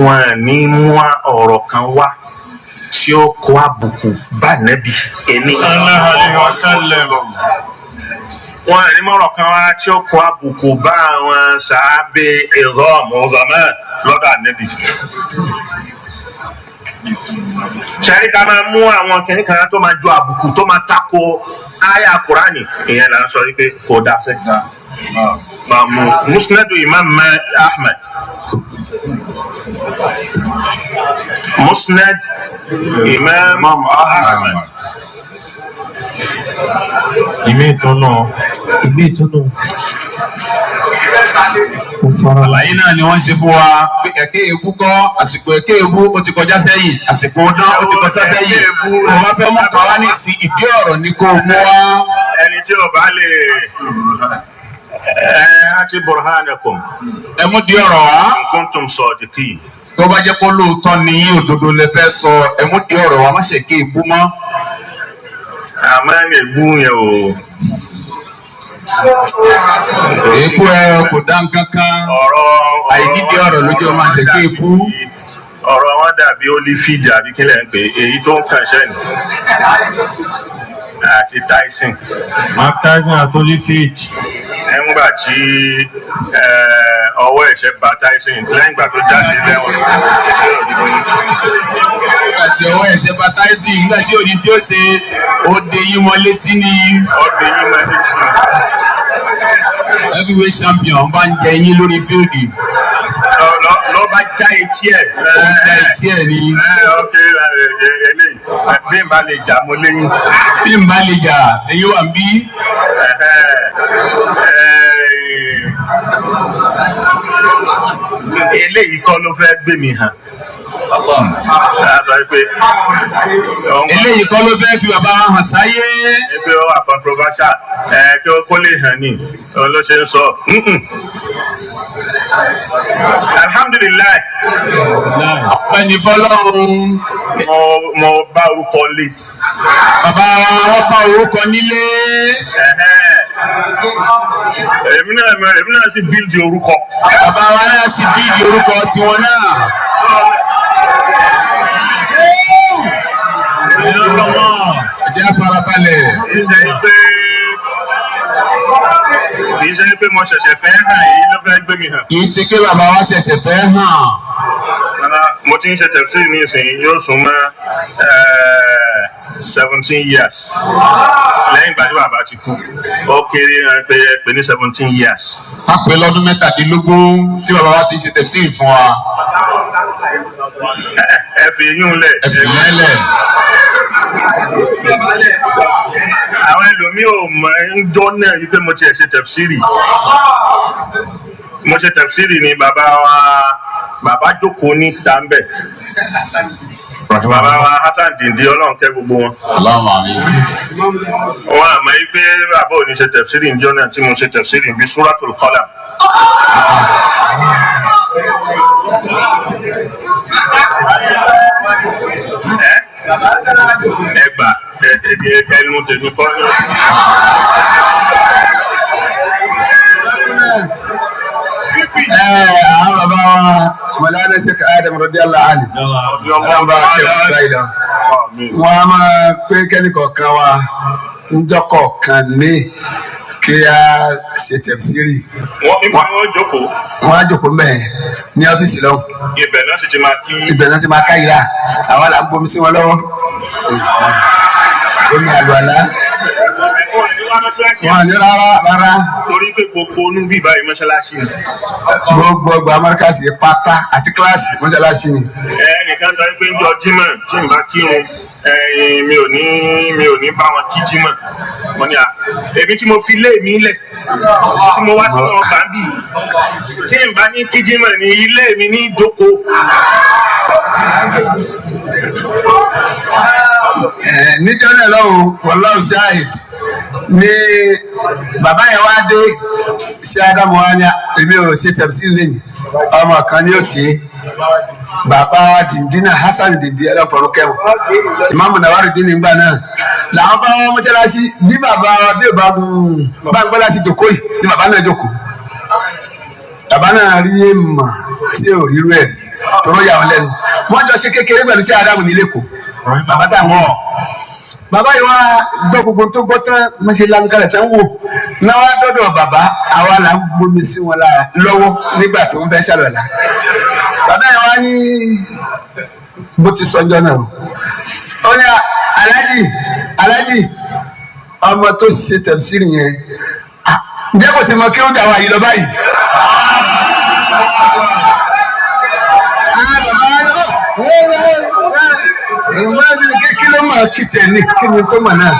Wọn ní mú ọ̀rọ̀ kan wá tí ó kó àbùkù bá nẹ́bì ẹni. Wọn ní mọ̀rọ̀ kan wá tí ó kó àbùkù bá àwọn sàábé ìrọ̀mù ọ̀gàmẹ́ lọ́dọ̀ ànẹ́bì. Sẹ́rí ká máa mú àwọn kìnnì kan tó máa ju àbùkù, tó máa tako àyà Kùránì, ìyẹn là ń sọ wípé kò dá sẹ́. Máa mú Musnadu Imam Ahmad, Musnad Imam Ahmad. Ìmí ìtọ́nà. Ìmí ìtúnú. Mo fara. Àlàyé náà ni wọ́n ṣe fún wa pé ẹ̀kẹ́ ebu kọ́, àsìkò ẹ̀kẹ́ ebu ó ti kọjá sẹ́yìn, àsìkò dán ó ti kọjá sẹ́yìn. Mo bá fẹ́ mú kan wá ní ìsín, ìdí ọ̀rọ̀ ni kò mú wá. Ẹni tí ó bá lè ẹ àti burhanakum. Ẹ mú di ọ̀rọ̀ wá. In kuntum sadiqin. Tó bá jẹ́ pé lóòótọ́ ni òdodo lè fẹ́ sọ, ẹ mú di ọ̀rọ̀ wá, má ṣe ké ebu mọ́. Àmọ́ ègbú yẹn o. Èébú ẹ kò dá nǹkan kan. Ọ̀rọ̀ Àìnídìí ọ̀rọ̀ lójú ọmọ àṣẹ ké ebu. Ọ̀rọ̀ wọn dàbí Holyfield, àbí kílẹ̀ ń pè é, èyí tó ń kàn sẹ́ni àti Tyson. Mike Tyson àti Holyfield. Nígbà tí ọwọ́ ẹ̀ṣẹ̀ bá Tyson lẹ́yìn ìgbà tó jáde lẹ́wọ̀n. Nígbà tí ọwọ́ ẹ̀ṣẹ̀ bá Tyson, nígbà tí òní tí ó ṣe, ó de yín mọ́ létí ni. Ọdẹ yín máa ní tì. Heavyweight champion bá ń jẹ yín lórí fíìlì. Lọ́ bá já etí ẹ̀. Ó ń já etí ẹ̀ ni. Ok, eléyìí bí n bá lè jà, mo léyìn. Bí n bá lè jà, ẹ̀yin wà ń bí. Eléyìí kọ́ ló fẹ́ gbé mi hàn. A sọ pé Eléyìí kọ́ ló fẹ́ fi bàbá wa hàn sáyé. Pé ó wà controversial, ẹ kí ó kó lè hàn ní òun ló ṣe ń sọ. Alhamdulillahi. Ọpẹ́ ní fọ́lọ́run. Mo bá orúkọ lé. Bàbá wa, wọ́n bá orúkọ nílé. Èmi náà sì build orúkọ. Bàbá wa náà sì bíìdì orúkọ tiwọn náà. Ẹ jẹ́ á farabalẹ̀. Kì í ṣe pé mo ṣẹ̀ṣẹ̀ fẹ́ hàn yìí ló fẹ́ gbé mi hàn. Kì í ṣe pé bàbá wa ṣẹ̀ṣẹ̀ fẹ́ hàn. Rárá, mo ti ń ṣe tafsir ní ìsìn, yóò sún mọ́ 17 years lẹ́yìn ìgbà tí bàbá ti kú. Ó kéré pé ẹ pè ní 17 years. Ká pé lọ́dún 17 tí bàbá wa ti ṣe tafsir fún wa. Ẹ fi yún lẹ̀. Ẹ fi yẹn lẹ̀. Àwọn ẹlòmíì ò mọ̀ ń jọ́ náà wípé mo tiẹ̀ ṣe tafsiri. Mo ṣe tafsiri ni bàbá wa, bàbá jókòó ní tàǹbẹ̀. Bàbá wa Hasan Dindi, Ọlọ́run kẹ́ gbogbo wọn. Allahumma amin. Wọn àmọ́ yí pé bàbá ò ní ṣe tafsiri ń jọ́ náà tí mo ṣe tafsiri bí Suratul Qalam. Ẹ gbà ẹnu tèmi kọ́ ní. Àwọn bàbá wa Mọ̀lánà Sheikh Adam radiyallahu anhu. Ọlọ́run bá wa kẹ́ ọ̀gá ìdá. Wọ́n á máa pé kẹ́nìkọ̀ọ̀kan wa níjọ́ kọ̀ọ̀kan ní kí a ṣe tafsiri. Wọ́n nípa wọn jókòó. Wọ́n á jókòó mẹ́ẹ̀ ní ọ́fíìsì lọ́hùn. Ibẹ̀ náà sì ti máa kí. Ibẹ̀ náà ti máa ká ìlà. Àwa là ń bomi sí wọn lọ́wọ́. Omi àlùalá. Wọ́n ní rárá rárá. Torí pé gbogbo onú bíbá yìí mọ́ṣáláṣí ni. Gbogbo ọgbà Amẹ́ríkà pátá àti kíláàsì mọ́ṣáláṣí ni. Ẹnìkan sọ pé ń jọ Jímọ̀ tí n bá kírun, mi ò ní bá wọn kí Jímọ̀. Mo ní à, èmi tí mo fi lé mi lẹ̀ tí mo wá sínú ọgbà ń bì, tí n bá ní kí Jímọ̀ ní ilé mi ní ìjókòó. Níjọ́ náà lọ́hùn, wallahu shahid ní bàbá yẹn wá dé ṣé Ádámù wá ní èmi ò ṣe tafsir lẹ́yìn, ọmọ kan ní òsì bàbá wa Dìndínà Hasan Dìndín ẹlẹ́fọ̀rọ̀ kẹwọn Ìmáàmù Nawaruddin nígbà náà làwọn bá wọn mọ́ṣáláṣí bí bàbá wa bí bàbá bá ń gbọ́dá sí jòkó yìí ní bàbá náà jòkó. Bàbá náà rí èèmọ̀ tí ò rírú ẹ̀ rí tọrọ yà wọ́n lẹ́nu. Wọ́n jọ ṣe kékeré pẹ̀lú sí Ádámù nílé kù. Bàbá tá àwọn bàbá yìí wá gbọ́ gbogbo tó gbọ́ tán wọ́n ṣe lanu kalẹ̀ tán wò náà wá dọ́dọ̀ bàbá àwa là ń bomi sí wọn lára lọ́wọ́ nígbà tó ń fẹ́ ṣàlọ́lá. Bàbá yìí wá ní bó ti sọjọ́ náà ó ní aláàjì aláàjì ọmọ tó ṣe tẹ̀síìrì yẹn ǹjẹ́ kò ti mọ kí ó dà wá yìí lọ báyìí. Kí ló mọ̀ kí tẹ̀ ní kí ni tó mọ̀ náà.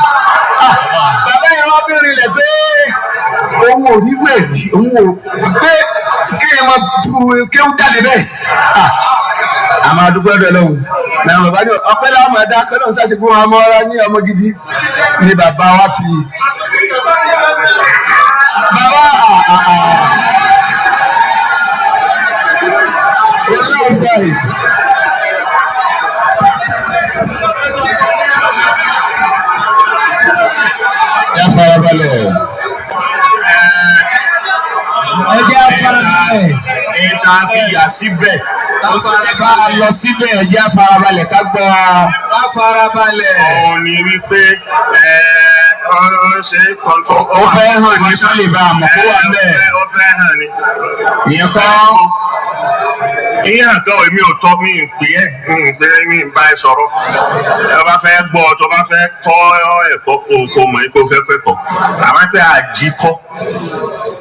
Bàbá yẹn wá bí rinlẹ̀ pé òun ò rí wẹ̀ rí òun ò pé kéèyàn máa kéwú jáde bẹ́ẹ̀. Àmọ́ àdúgbò ẹ̀dọ̀ lọ́hùn. Náà bàbá ní ọpẹ́ láwọn ẹ̀dá kọ́lọ́hún sáà ṣe fún wọn ọmọ ní ọmọ gidi ni bàbá wa fi. Bàbá olóhùn sáré. Ẹ farabalẹ̀. Ẹ jẹ́ afarabalẹ̀. Ìta fi yà síbẹ̀. Ká lọ síbẹ̀, ẹ jẹ́ afarabalẹ̀ ká gbọ́. Ká farabalẹ̀. Òun ni wípé ó ṣe kọ́ńtò. Ó fẹ́ hàn ní kó lè bá a mọ̀ kó wà bẹ́ẹ̀. Ó fẹ́ hàn ní. Ìyẹn kọ́. Ìyẹn àtọ́ èmi ò tọ́ mi ń pè é mi ń pè é mi ń bá ẹ sọ̀rọ̀. Ẹ bá fẹ́ gbọ́ tó bá fẹ́ kọ́ ẹ̀kọ́ kò kò mọ̀ kó fẹ́ kẹ́kọ̀ọ́. Àwọn pé àjíkọ́.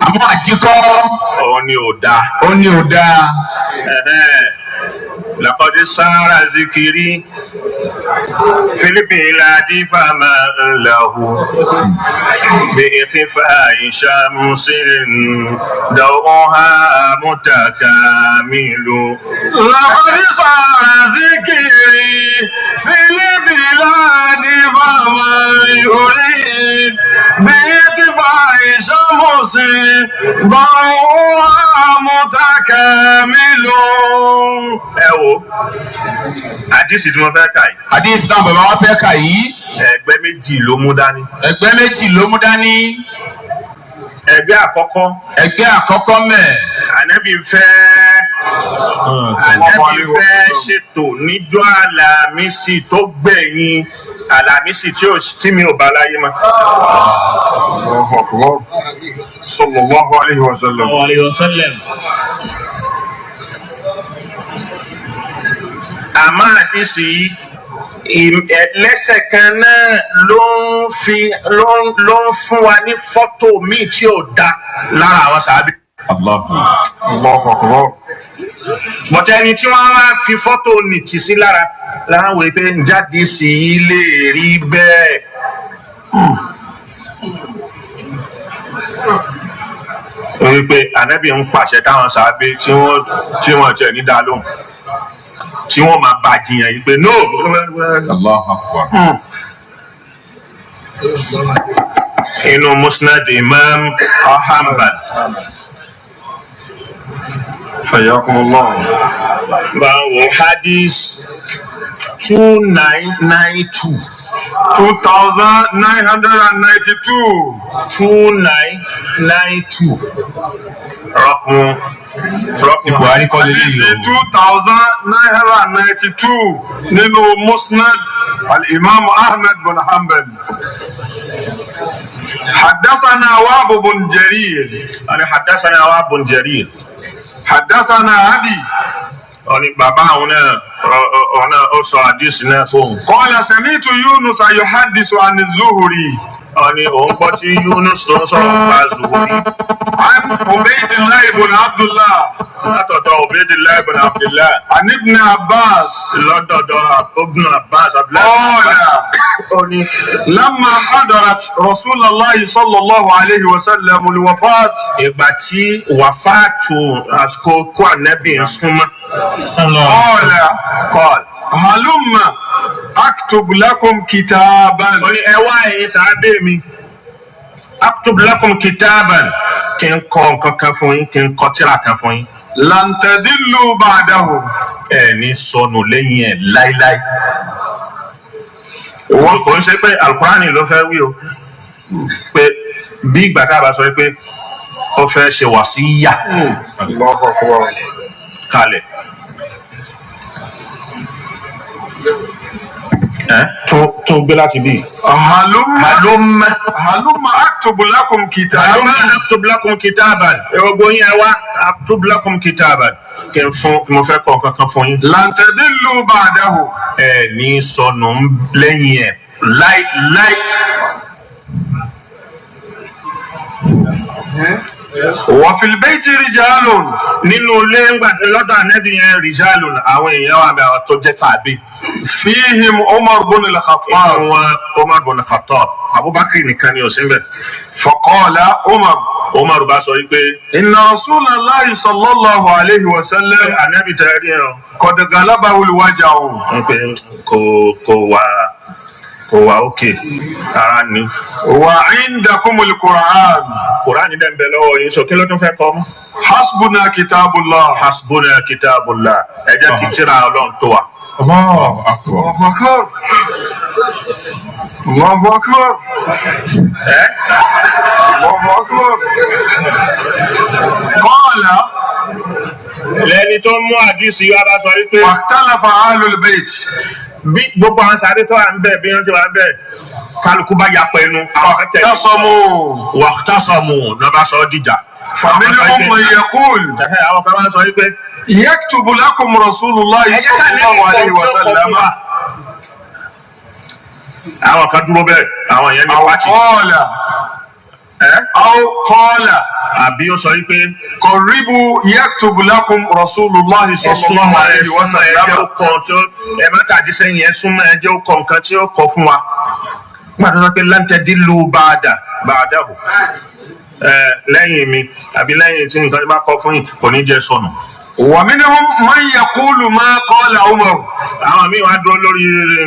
Àmọ́ àjíkọ́. Òun ni ò dáa. Ó ní ò dáa. Laqad sara zikiri fil biladi fama lahu bi ikhfa'i shamsin dawha mutakamilu. Laqad sara zikiri fil biladi fama yurid bi ikhfa'i shamsin dawha mutakamilu. Ẹ wo àdìsí tí wọ́n fẹ́ kà yìí. Àdìsí náà bàbá wa fẹ́ kà yìí. Ẹgbẹ́ méjì ló mú dání. Ẹgbẹ́ méjì ló mú dání. Ẹgbẹ́ àkọ́kọ́. Ẹgbẹ́ àkọ́kọ́ mẹ́. Ànábì fẹ́ ṣètò níjọ́ Àlàmísì tó gbẹ̀yìn Àlàmísì tí mi ò bá láyé mọ́. Allahu akbar. Sallallahu alayhi wa sallam. Alayhi wa sallam. Àmọ́ àdìsí lẹ́sẹ̀ kan náà ló ń fún wa ní fọ́tò míì tí ò da lára àwọn sàábì. Allahu akbar. Bọ̀tẹ́ ẹni tí wọ́n wá fi fọ́tò nì tì sí lára láwọn wòye pé jáde sí i lè rí bẹ́ẹ̀. Ó wí pé ànábì ń pàṣẹ táwọn sàábì tí wọ́n tiẹ̀ ní dá lóhùn, tí wọ́n máa bá jiyàn yìí pé no. Allahu akbar. Inú Musnad Imam Ahmad. Hayyakumullah. Báwo hadith 2992. 2992. 2992. Rọ́kùn. Ti Buhari kọ́ lélẹ́ yìí o. 2992 nínú Musnad al-Imam Ahmad bin Hanbal. حدثنا وهب بن جرير. أنا حدثنا وهب بن جرير. حدثنا أبي. Ó ní bàbá àwọn náà ọ̀nà ó sọ àdìsí náà fóun. قال سمعت يونس يحدث عن الزهري. Ó ní òun gbọ́ tí Yunus tó ń sọ̀rọ̀ pa Zuhuri. عن عبيد الله بن عبد الله. Látọ̀dọ̀ Ubaydillah ibn Abdillah. عن ابن عباس. Lọ́dọ̀dọ̀ Ibn Abbas. قال Ó ní لما حضرت رسول الله صلى الله عليه وسلم الوفاة. Ìgbà tí wàfáàtù àsìkò kó ànábì ń súnmọ́. قال قال هلم أكتب لكم كتابا. Ó ní ẹ wá ẹ̀yin sàábé mi. Aktub lakum kitaban. Kí n kọ nǹkan kan fún yín, kí n kọ tírà kan fún yín. لن تدلوا بعده. Ẹ ní sọnù lẹ́yìn ẹ̀ láíláí. Kò ń ṣe pé Alukurani ló fẹ́ wí o. Pé bí ìgbà tá a bá sọ pé Ó fẹ́ ṣe wàsíyà kalẹ̀. Ẹ tún gbé láti bí. هلم Halumma هلم أكتب لكم كتابا halumma aktub lakum kitaban. Gbogbo yín ẹ wá, aktub lakum kitaban. Kí n fún mo fẹ́ kọ kankan fún yín. لن تضلوا بعده. Ẹ ní sọnù lẹ́yìn ẹ̀ láíláí. وفي البيت رجال Nínú ilé ńgbà lọ́dọ̀ ànẹ́bí yẹn rìjálù àwọn èèyàn wà bẹ àwọn tó jẹ́ tàbí. فيهم عمر بن Inú الخطاب. wọn Umar bin Khattab, Abubakar nìkan ni ò sí mbẹ̀. فقال عمر Umar bá sọ wípé إن رسول الله صلى الله عليه وسلم ànẹ́bí tẹ rí ẹ o. قد غلبه الوجع. Wọ́n pe kò wà òkè ara ni. وعندكم القرآن. Kùránì dẹ̀ ń bẹ lọ́wọ́ yín, sọ kí ló tún fẹ́ kọ́ mọ́. حسبنا كتاب الله. Hasbuna kitabullah, ẹ jẹ́ kí tírà Ọlọ́run tó wa. Allahu akbar. الله أكبر، الله أكبر. Ẹ الله أكبر. قال lẹ́ni tó mú àdìsí wa bá sọ wípé واختلف أهل البيت. bí gbogbo àwọn sáré tó wà ń bẹ̀ bí wọ́n ti wà ń bẹ̀ kálukú bá yapa ẹnu àwọn kan tẹ̀lé. اختصموا. Wàtásọ̀mù ló bá sọ ọ́ dìjà. فمنهم من يقول Ẹ̀hẹ́, àwọn kan máa ń sọ wípé يكتب لكم رسول الله ẹ jẹ́ ká صلى ní الله عليه ìkọ̀ tí ó kọ fún وسلم. wa. Àwọn kan dúró bẹ́ẹ̀, àwọn yẹn ní أو pátì. قال Ẹ́ أو قال àbí ó sọ wípé قربوا يكتب لكم رسول الله ẹ صلى الله súnmọ́ ẹ عليه súnmọ́ ẹ jẹ́ ó وسلم. kọ tí ó ẹ má tàdí sẹ́yìn, ẹ súnmọ́ ẹ jẹ́ ó kọ nǹkan tí ó kọ fún wa. Nígbà tó sọ pé láǹtẹ̀dí lu bàdà bàdà hù ẹ lẹ́yìn mi àbí lẹ́yìn tí nǹkan bá kọ fún yín kò ní jẹ́ sọnù. ومنهم من يقول ما قال عمر. Àwọn míì wá dúró lórí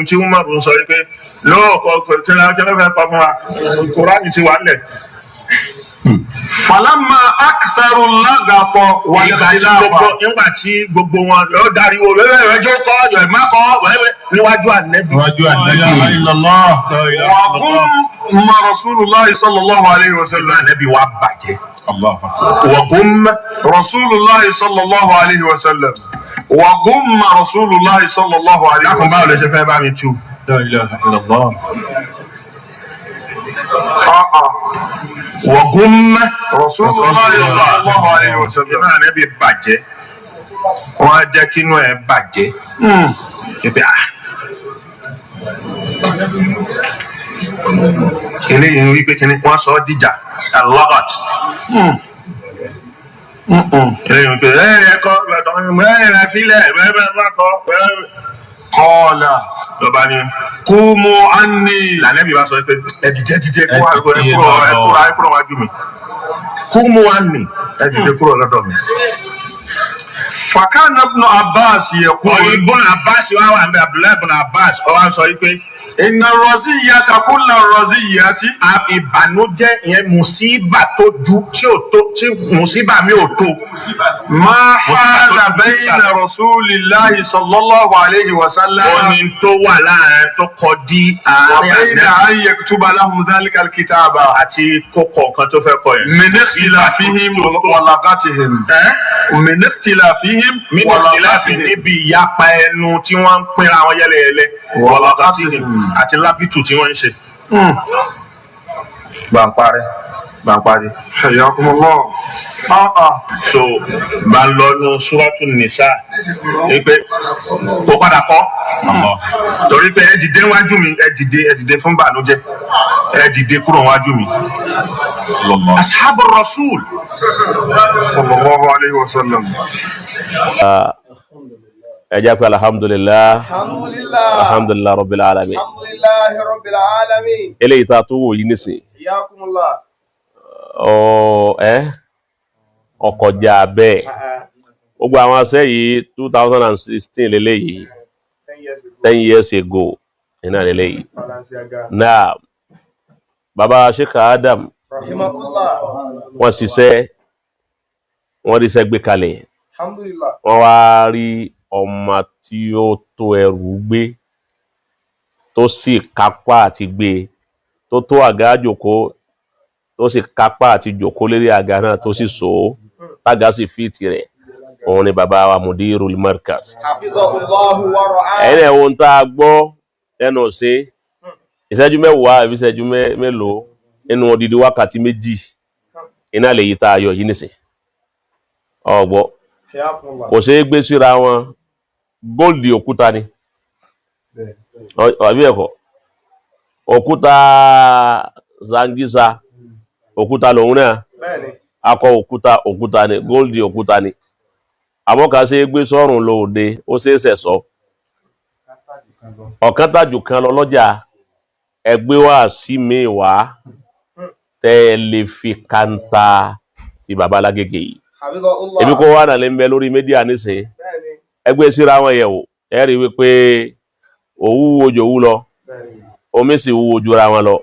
tí Umar ń sọ wípé lóòkọ tí wọ́n fẹ́ kọ fún wa, Kùránì ti wà nílẹ̀. فلما أكثروا اللغط Ìgbà tí gbogbo والاختلاف nígbà tí gbogbo wọn yóò dariwo wẹ́wẹ́ ẹjọ́ kọ́ ẹ̀ má kọ́ wẹ́wẹ́ níwájú ànẹ́bí. Níwájú ànábì. وقم رسول الله صلى الله عليه Inú وسلم. ànẹ́bí wa bàjẹ́. Allahu akbar. Wọ̀gùn رسول الله صلى الله عليه وسلم وقم رسول الله صلى الله عليه dákun وسلم. báwo lè ṣe fẹ́ bá mi tú. آه آه. Wọ̀gùn رسول الله صلى الله عليه وسلم. Inú ànẹ́bí bàjẹ́. Wọ́n á jẹ́ kí inú ẹ̀ bàjẹ́. Ìpè à. Eléyìí ń wí pé kíní wọ́n sọ ọ́ dìjà alọ́gọ̀t. Eléyìí ń pè ẹ ẹ kọ́ ẹ ẹ filẹ̀ ẹ ẹ má kọ́ ẹ. قال Lọ́ba ni قوموا عني. lànàbí wa sọ pé ẹ dìde, ẹ dìde, ẹ kúrò, Ẹ dìde ẹ kúrò, ẹ lọ́dọ̀. kúrò, ẹ kúrò wájú mi. Kú mu wá nì, ẹ dìde kúrò lọ́dọ̀ mi. فكان ابن عباس يقول Ibn Abbas wa wà nbẹ, Abdullahi ibn Abbas ó wá sọ wípé إن الرزية كل الرزية a ìbànújẹ́ ìyẹn mùsíbà tó ju tí ò tó tí mùsíbà mi ò tó. ما حال مصيبة. بين رسول الله صلى الله عليه Ó وسلم ní tó wà láàrin tó kọdí àárín وبين àná أن يكتب لهم ذلك الكتاب àti kókó nǹkan tó fẹ́ kọ yẹn. من اختلافهم ولغتهم. Ẹ́ من اختلافهم mínísítì láti ولغتهم. níbi ìyapa ẹnu tí wọ́n ń pínra wọn yẹ́lẹyẹ̀lẹ wọlọ́gàtìhìn àti lábìtù tí wọ́n ń ṣe. Gbàǹparẹ́ gbàǹparẹ́. حياكم الله. آه آه. So bá ń lọ nu Súrátù Nìsá pé kó padà kọ́ Allah. torí pé ẹ dìde wájú mi, ẹ dìde, ẹ dìde fún bànújẹ́, ẹ dìde kúrò wájú mi. Allah. Ashabu Rasul صلى الله عليه وسلم. Ẹ jẹ́ pé alhamdulillah. Alhamdulillah. Alhamdulillah rabbil alamin. Alhamdulillahi rabbil alamin. Eléyìí tá a tó wò yìí nísìn Iyakumullah. ọ ẹ ọkọjá bẹ́ẹ̀. Gbogbo àwọn aṣẹ yìí, 2016 lélẹ́yìí. 10 years ago. 10 years ago iná lélẹ́yìí. Balenciaga. Náà baba Sheikh Adam Rahimahullah. wọ́n ṣiṣẹ́, wọ́n ríṣẹ́ gbé kalẹ̀. Alhamdulillah. Wọ́n wá rí ọmọ tí ó tó ẹrù gbé, tó sì kápá àti gbé, tó tó àga jòkó. Tó sì kápá àti jòkó lérí àga náà, tó sì so ó tága sì fìtì rẹ̀, òun ni bàbá wa Mudirul Markaz. Hafizahullahu wa ra'ah. Ẹ̀yin náà, ohun tá a gbọ́ lẹ́nu ọ̀sẹ̀ ìṣẹ́jú 10 àbí ìṣẹ́jú mélòó nínú odidi wákàtí 2, iná lè yí tá a yọ yìí nìsín ọ̀gbọ́. Hayakumullah. Kò ṣeé gbé síra wọn. Góòlì òkúta ni. Àbí ẹ̀kọ́ òkúta zangisa, òkúta lòun náà. Bẹ́ẹ̀ni. Akọ òkúta, òkúta ni. Góòlì òkúta ni, àmọ́ kà ṣe é gbé sọ́rùn lóde, ó ṣeé ṣẹ̀ṣọ́. Ọ̀kan tàjù kan lọ lọ́jà. Ẹgbẹ́ wá sí mi wá tẹ́ ẹ lè fi kanta ti bàbá Lágége yìí. Hafizahullah. Èmi kó wà náà lè ń bẹ lórí media nísìnyí. Bẹ́ẹ̀ni. Ẹgbẹ́ síra wọn yẹ̀wò, ẹ rí i wípé òwú wo jòwú lọ. Bẹ́ẹ̀ni. Omi sì wúwo jura wọn lọ.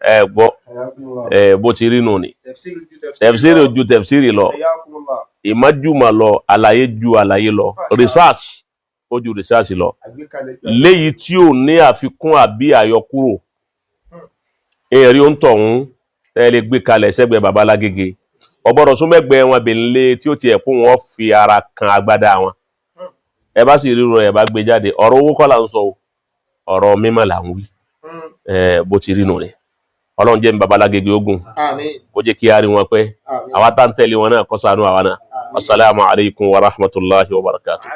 Ẹ gbọ́. Hayakumullah. Ẹ bó ti rí nù ni. Tafsiri ju Tẹ̀fsírì ju tẹ̀fsírì lọ. Hayakumullah. Ìmọ̀jùmọ̀ lọ, àlàyé ju àlàyé lọ, research ó ju research lọ. Àgbékalẹ̀ jọ. Léyìí tí ò ní àfikún àbí àyọkúrò, èrè ó ń tọ̀hún tẹ́ lè gbé kalẹ̀ sẹ́gbẹ̀ẹ́ bàbá Lágége, ọgbọ́dọ̀ súnmẹ́gbẹ́ wọn bèlè tí ó tiẹ̀ kó wọn fi ara kan agbádá wọn. Ẹ bá sì ríro, ẹ bá gbé jáde. Ọ̀rọ̀ owó kọ́ là ń sọ o, ọ̀rọ̀ mímọ́ là ń wí. Ẹ bó ti rí nù rẹ̀. Ọlọ́run jẹ́ mi bàbá Lágége ogun. Àmín. Kó jẹ́ kí á rí wọn pẹ́. Àmín. Àwa tá ń tẹ̀lé wọn náà, kó ṣàánú àwa náà. Asalaamu alaykum wa rahmatulahi wa barakatuh.